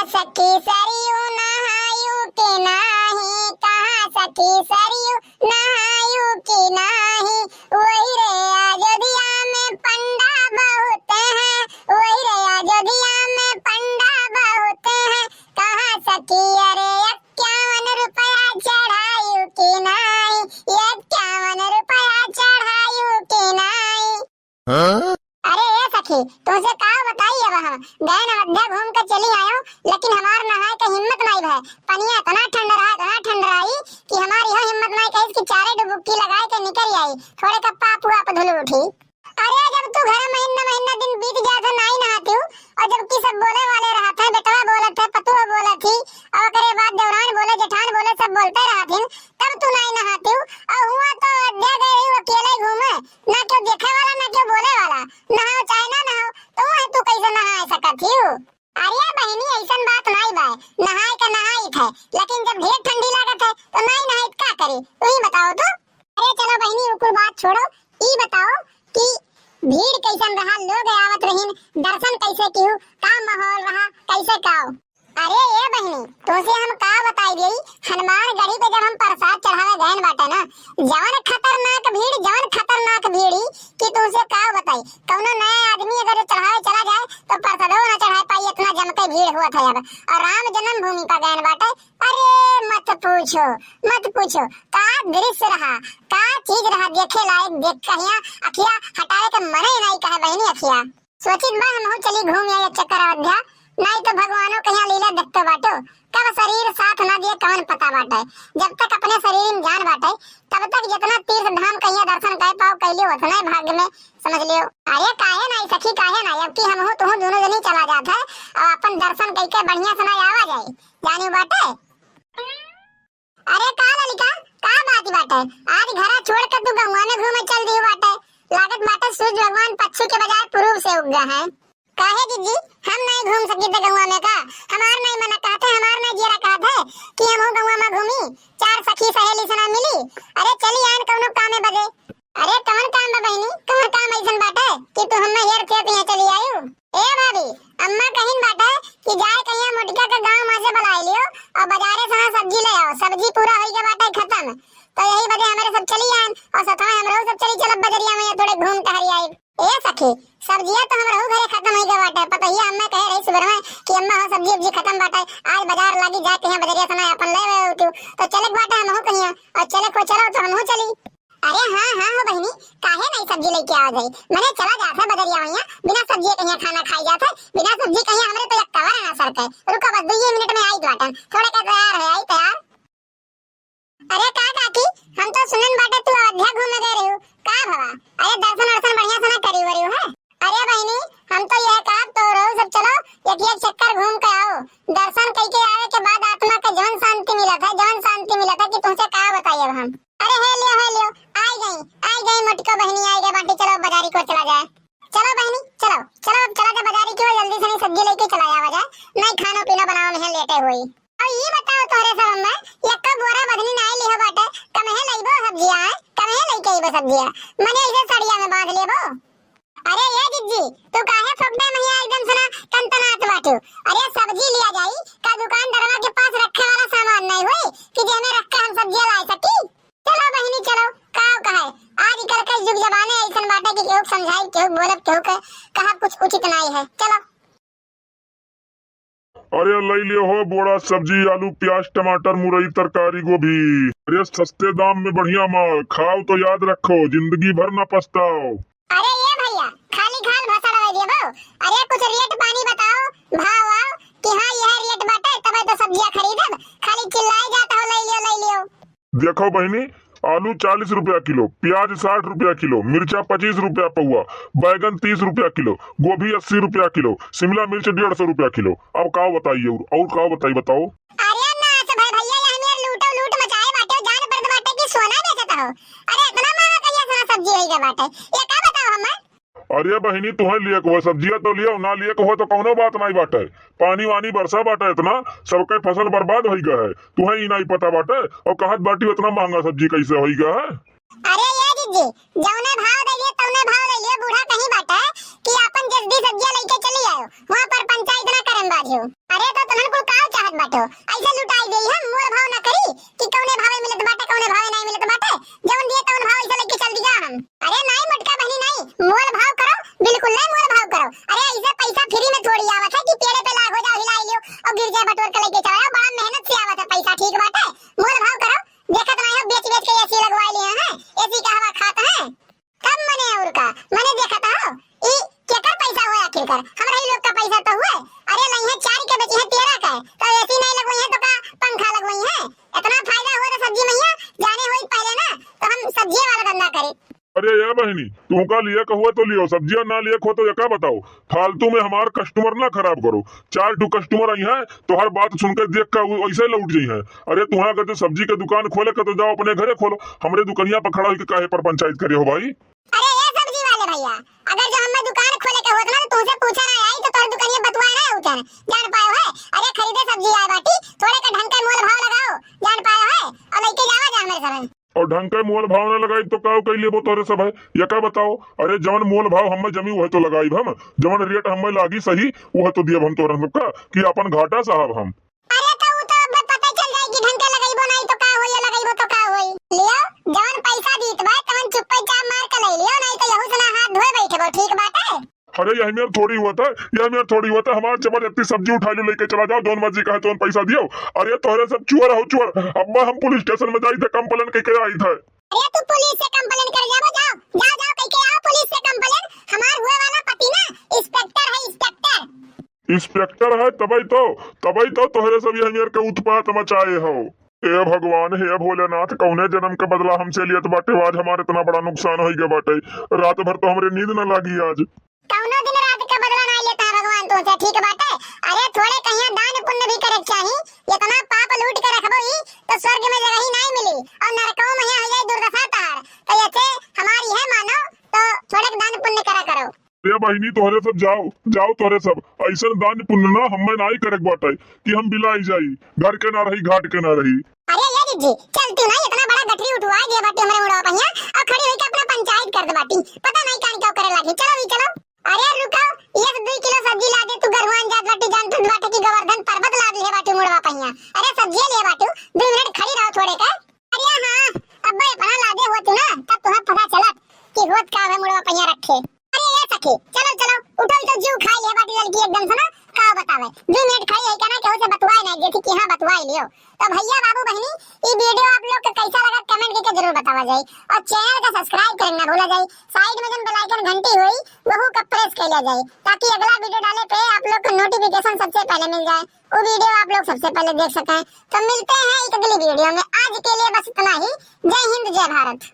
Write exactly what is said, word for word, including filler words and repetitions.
सखी सरयू नहायू कि नाही, कहाँ सखी सरयू नहायू कि नाही, वही रे अयोध्या में पंडा बहुत हैं, वही रे अयोध्या में पंडा बहुत हैं, कहाँ सखी अरे इक्यावन रुपया चढ़ायू कि नाही, इक्यावन रुपया चढ़ायू कि नाही। हाँ? अरे ए सखी, तुमसे का बताई अब हम, गए अयोध्या घूम के चली आयो, लेकिन हमार नहाए के हिम्मत नाई भय। पनिया इतना ठंड रहा, इतना ठंड रही कि हमार यह हिम्मत नाई कहिस कि चारे डुबकी लगाए के निकल आई, थोड़े का पाप हुआ आप धुल उठी। अरे जब तू घर महीना महीना दिन बीत जात है नाई नहाती हूँ, और जब कि सब बोले वाले रहत है, बेटवा बोलत है, पतुआ बोलत ही, और ओकरे बाद देवरान बोले, जेठान बोले, सब बोलते रहत हिन, तब तू नाई नहाती हूँ। और हुआ तो अयोध्या गए रही अकेले घूमे, ना क्यों देखे वाला, ना क्यों बोले वाला, नहाओ चाहे ना नहाओ, तो वह तू कैसे नहा सकत ही? अरे बहिनी, ऐसन बात नाई बाय, नहाए का नहाइत है, लेकिन जब ढेर ठंडी लागत है, तो नाई नहाइत का करी, तू ही बताओ तो। अरे चलो बहिनी, उ कुल बात छोड़ो, ई बताओ कि भीड़ कैसन रहा, लोग आवत रहीन, दर्शन कैसे किहू, का माहौल रहा, कैसे काओ? अरे ए बहिनी, तुमसे हम का बताई देई, हनुमानगढ़ी पे जब हम प्रसाद चढ़ावे गए बाटे ना, जवन खतरनाक भीड़, जवन खतरनाक भीड़ ही कि तुमसे का बताई। कौनो नया आदमी अगर चढ़ावे चला जाए तो प्रसादो ना चढ़ाए पाई, इतना जम के भीड़ हुआ था। अब और राम जन्मभूमि पर गए बाटे, अरे मत पूछो, मत पूछो, का दृश्य रहा, का चीज रहा देखे लायक, देख कहिया अखिया हटावे के मने ही नहीं कहे बहिनी अखिया। सोचित बा हमहू चली घूम आई चक्कर अयोध्या, नाई तो भगवानो कहिया लीला देखते बाटो। कब शरीर साथ ना दिए कवन पता बाटे। जब तक अपने शरीर में जान बाटे, तब तक जितना तीर्थ धाम कहिया दर्शन कर पाओ, कर लियो, उतना ही भाग्य में समझ लियो। अरे काहे नाई सखी, काहे नाई, अब की हमहू तुहू दोनों जनी चला जात है और अपन दर्शन करके बढ़िया से ना आवा जाए, जानी बाटे। अरे का ललिका, का बात बाटे? आज घरा छोड़ के तू गंगवा में घूमे चल दियो बाटे। लागत बाटे सूरज भगवान पश्चिम के बजाय पूर्व से उग गए हैं। काहे जीजी, हम नहीं घूम सकी थे गंगवा में का? हमार नहीं मना कहते, हमार नहीं जियरा कहत है कि हमहू गंगवा में घूमी, चार सखी सहेली से ना मिली। अरे चली आन कौनो कामे बजे। अरे कवन काम बा बहिनी, कवन काम ऐसन बाटे कि तू हम्मे हेर फेर यहाँ चली आयु? ए भाभी, अम्मा कहिन बाटे कि जाए कहिया मोटिका के गाँव में से बुलाई लियो और बाजारे से ना सब्जी ले आओ, सब्जी पूरा होई के बाटे खत्म, तो यही बजे हमरे सब चली आन और सथवा हमरो सब चली चलब बजरिया में थोड़े घूम टहरी आई। ए सखी, सब्जिया तो हमरो घरे खत्म होई के बाटे, पतोहिया अम्मा कहे रही सुबह में कि अम्मा हो सब्जी उब्जी खत्म बाटे, आज बाजार लागी जाए कहिया बजरिया से ना अपन ले आवे तू, तो चले के बाटे हमहू कहिया और चले को चलो तो हमहू चली। अरे हाँ, हाँ हो बहिनी, काहे नहीं सब्जी लेके आवा जाई? मने चला जात है बजरिया वहिया, बिना सब्जी कहिया खाना खाई जात है, बिना सब्जी कहिया हमरे तो एक कवर ना सरके। रुको बस दुइये मिनट में आई बाटन, थोड़े का तैयार है, आई तैयार। अरे का काकी, हम तो सुनन बाटे तू अयोध्या घूमे गए रही हो, का भवा? अरे दर्शन वर्शन बढ़िया से ना करी वरी है? अरे बहिनी, हम तो यह कहब तो रहो सब चलो, एक एक चक्कर घूम के आओ। दर्शन कई के आवे के बाद आत्मा के जवन शांति मिलत है, जवन शांति मिलत है कि तुमसे का बताई अब हम। अरे हे लियो, हे लियो, आई गई, आई गई मोटको बहिनी, आई गई बाटी, चलो बाजारी को चला जाए। चलो बहिनी, चलो, चलो अब चला जाए बाजारी की ओर, जल्दी से नहीं सब्जी लेके चला जावा जाए, नहीं खानो पीनो बनाओ नहीं लेटे हुई। और ये बताओ तोहरे सब अम्मा, यक्का बोरा बधनी नाई लिहो बाटे, कमहे लइबो सब्जिया, आय? कमहे लइके अइबो सब्जिया? मने ऐसे सड़िया में बांध लेबो? अरे ये जिज्जी, तू काहे फोकटे में यहाँ एकदम से ना तनतनात बाटू? अरे सब्जी लिया जाई, का दुकानदारवा के पास रखे वाला सामान नहीं होई कि जेमे रख के हम सब्जिया ला सकी? चलो बहिनी चलो, का कहे, आजकल के जुग जमाने ऐसन बाटे कि केहू के समझाई, केहू के बोलब, केहू के कहब कुछ उचित नहीं है। चलो। अरे लई लियो हो बोरा सब्जी, आलू, प्याज, टमाटर, मुरई, तरकारी, गोभी। अरे सस्ते दाम में बढ़िया माल, खाओ तो याद रखो, जिंदगी भर ना पछताओ। अरे ये भैया, खाली खाल भाषण रह दिए बो। अरे कुछ रेट पानी बताओ, भाव आओ कि हाँ यह रेट बाटे, तबे तो सब्जियां खरीदब। खाली चिल्लाए जात हो, लई लियो, लई लियो। देखो बहिनी, आलू चालीस रुपया किलो, प्याज साठ रुपया किलो, मिर्चा पच्चीस रुपया पौवा, बैगन तीस रुपया किलो, गोभी अस्सी रुपया किलो, शिमला मिर्च डेढ़ सौ रुपया किलो। अब का बताई और, और का बताई बताओ? अरे नाच भाई भैया, ये हमें लूटो लूट मचाए बाटे, जान पड़त बाटे कि सोना बेचत हो। अरे इतना महंगा कहिया से सब्जी होई गए बाटे, ये का बताओ हमें? अरे बहिनी, तुहे लिए के हो सब्जिया तो लियो, ना लिए के हो तो कौनो बात नाई बाटे। पानी वानी बरसा बाटे इतना, सबके फसल बर्बाद होई गए है, तुहे ई नाई पता बाटे। और कहत बाटी इतना महंगा सब्जी कैसे होई गए है? अरे ये जिज्जी, जौने भाव दे लिए तौने भाव ले लिए। बूढ़ा कहीं बाटे कि आपन जल्दी सब्जिया लेके चली आयो, वहाँ पर पंचायत ना करम बाजू। अरे तो तुमन कुल बाटो, ऐसे लुटाई देई हम, मोल भाव ना करी कि कौने भावे मिलत बाटे, कौने भावे नाहीं मिलत बाटे, जवन दिए तवन भाव ऐसे लेके चल दिया हम। अरे नाहीं मोटका बहिनी नाहीं, मोल भाव करो, बिल्कुल नाहीं मोल भाव करो। अरे ऐसे पैसा free में थोड़ी आवत है कि पेड़े पे लाग हो जाओ, हिलाई लियो और गिर जाए बटोर के लेके चला जाओ, बड़ा मेहनत से आवत है पैसा, ठीक बाटे, मोल भाव करो। देखत नाहीं हो बेच बेच के AC लगवाई लिए हैं, AC का हवा खात हैं। तब मने और का, मने देखत हो, ई केकर पैसा होय आखिरकार? हमरा ही लोग का पैसा तो हुए। अरे लइहे चार के बेचिहे तेरह का, तो AC नाहीं लगवइहे तो का पंखा लगवइहे? इतना फायदा हुआ तो सब्जी मैया, जाने होई पहले ना, तो हम सब्जी वाला धंधा करे। अरे ए बहिनी, तू का लिए कहुए तो लियो, सब्जिया ना लिए खो तो एका बताओ, फालतू में हमार customer ना खराब करो। चार ठो customer आई हैं, तोहर बात सुनकर देख के उ ऐसे लौट जाई हैं। अरे तुहा अगर तो सब्जी के दुकान खोले के तो जाओ अपने घरे खोलो, हमरे दुकनिया पर खड़ा होके काहे पर पंचायत करे हो भाई? अरे ए सब्जी वाले भैया, अगर जो हमें दुकान खोले के होत ना तो तुमसे पूछा ना आई तो तोहर दुकनिया बतुआ ना होतन, जान पायो है। अरे खरीदे सब्जी आए बाटी, थोड़े का ढंग का मोल भाव लगाओ, जान पायो है, और लेके जावा जा हमरे सब। और ढंग का मोल भाव ना लगाई तो का कई लेबो तोहरे सब है, ये का बताओ? अरे जवन मोल भाव हमें जमी वह तो लगाई हम, जवन rate हमें लागी सही वह तो दियब हम तोहरे सबका कि अपन घाटा साहब हम। अरे तो उ तो ब-, पता चल जाई कि ढंग के लगइबो नाहीं तो का होई, लगइबो तो का होई। लियो, जवन पैसा दीत बा, तवन चुप्पे चाप मार के ले लियो, नाहीं तो यहू से ना हाथ धोए बैठबो, ठीक बाटे? अरे यह मेर थोड़ी हुआ था, यह मेर थोड़ी हुआ था, हमार जबरदस्ती सब्जी उठा लो, लेके चला जाओ, जौन मर्जी कहे तौन पैसा दियो। अरे तोहरे सब चुअर हो चुअर, अब्बा हम police station में जाई थे, complain कइके आई थे। अरे तू पुलिस से complain कर जाबो, जाओ, जाओ, जाओ, कइके आओ पुलिस से complain, हमार हुए वाला पति ना inspector है, inspector। Inspector है, तबई तो, तबई तो तोहरे सब यह मेर के उत्पात मचाए हो। हे भगवान, हे भोलेनाथ, कौने जन्म के बदला हमसे लियत बाटे, आज हमार इतना बड़ा नुकसान होई गए बाटे। रात भर तो हमरे नींद न लागी आज। कौनो दिन रात के बदला ना लेता है भगवान तुमसे, ठीक बाटे। अरे थोड़े कहिया दान पुण्य भी करे के चाही, इतना पाप लूट के रखबो ही तो स्वर्ग में जगह ही नहीं मिली और नरकों में यहाँ हो जाए दुर्दशा तार। तो ऐसे हमारी है मानो तो थोड़े दान पुण्य करा करो। ए बहिनी, तोहरे सब जाओ, जाओ तोहरे सब। ऐसन दान पुण्य ना हमें नाई करे के बाटे कि हम बिलाई जाई, घर के ना रही, घाट के ना रही। अरे ये दीदी, चलती ना, इतना बड़ा गठरी उठवा दिए बाटी हमरे मुड़वा पहिया और खड़ी होके अपना पंचायत कर दे बाटी। पता नहीं कान क्या करे लागी। चलो भी चलो। अरे रुको, ये तो दुई किलो सब्जी ला दे तू, गरुआन जात बाटी, जानत बाटे कि गोवर्धन पर्वत लाद ले बाटी मुड़वा पहिया। अरे सब्जी ले बाटू, दो मिनट खड़ी रहो थोड़े का। अरे हाँ, अब्बे अपना लादे होत ना, तब तुहैं पता चलत कि होत का है मुड़वा पहिया रखे। अरे ए सखी, चलो, चलो, उठो, ई तो जीव खाई ले बाटी लड़की एकदम से ना, का बतावे। दो मिनट खड़ी है क्या ना, केहू से बतवाए नहीं, जैसे कि हाँ बतवाए लियो। तो भैया, बाबू, बहिनी, ई video आप लोग के कैसा लगा, comment करके जरूर बतावा जाए। और channel का subscribe करना ना भूला जाए। Side में जौन bell icon घंटी होई, वहू का press कर लिया जाए, ताकि अगला video डाले पे आप लोग को notification सबसे पहले मिल जाए। वो video आप लोग सबसे पहले देख सकें। तो मिलते हैं एक अगली video में। आज के लिए बस इतना ही। जय हिंद, जय भारत।